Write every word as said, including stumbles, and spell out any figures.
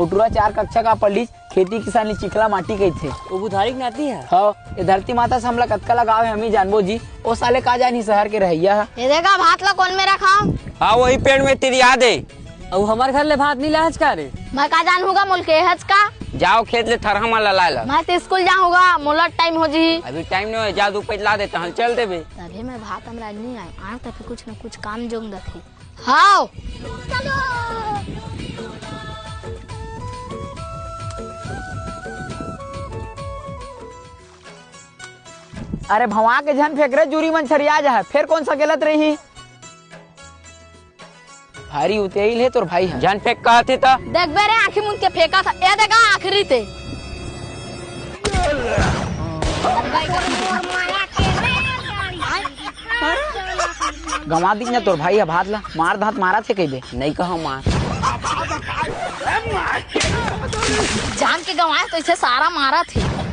ओ टुरा चार कक्षा का पढ़िस, खेती किसानी चिखला माटी कहिथे। ओ बुधारी के नाती हे। हव, ए धरती माता से हमला कतका लगाव हे, हम ही जानबो जी। ओ साले का जानही सहर के रहइया ह। ए देखा, भात ला कोन मेर रखाव? हाँ, वही पेड़ में तिरिया दे। अउ हमर घर ले भात नी लाहच का रे? मैं का जानहूँ गा, मोला केहेच का? जाव खेत ले थरहा मन ला लाय ला। मैं तो स्कूल जाहूँ गा, मोला टाइम हो जही। अभी टाइम नहीं होय, जा दू पइत ला दे, तहन चल देबे। तभे मैं भात हमर आज नी आय, आज तक कुछ न कुछ काम जोंग दथे। हव। अरे भवा के झन फेंक रे, जुरी मन छरिया जाय, फेर कोन सकेलत रही। भारी उतेइल हे तोर भाई ह। झन फेंक कहत हे त। देखबे रे, आँखी मूंद के फेंकत हे। ए देखा, आखिरी ते। गंवा दिस ना तोर भाई ह भात ला। मार दांत मारत हे कहिबे। नइ कहा मार। जान के गंवाय तो इसे सारा मारत हे।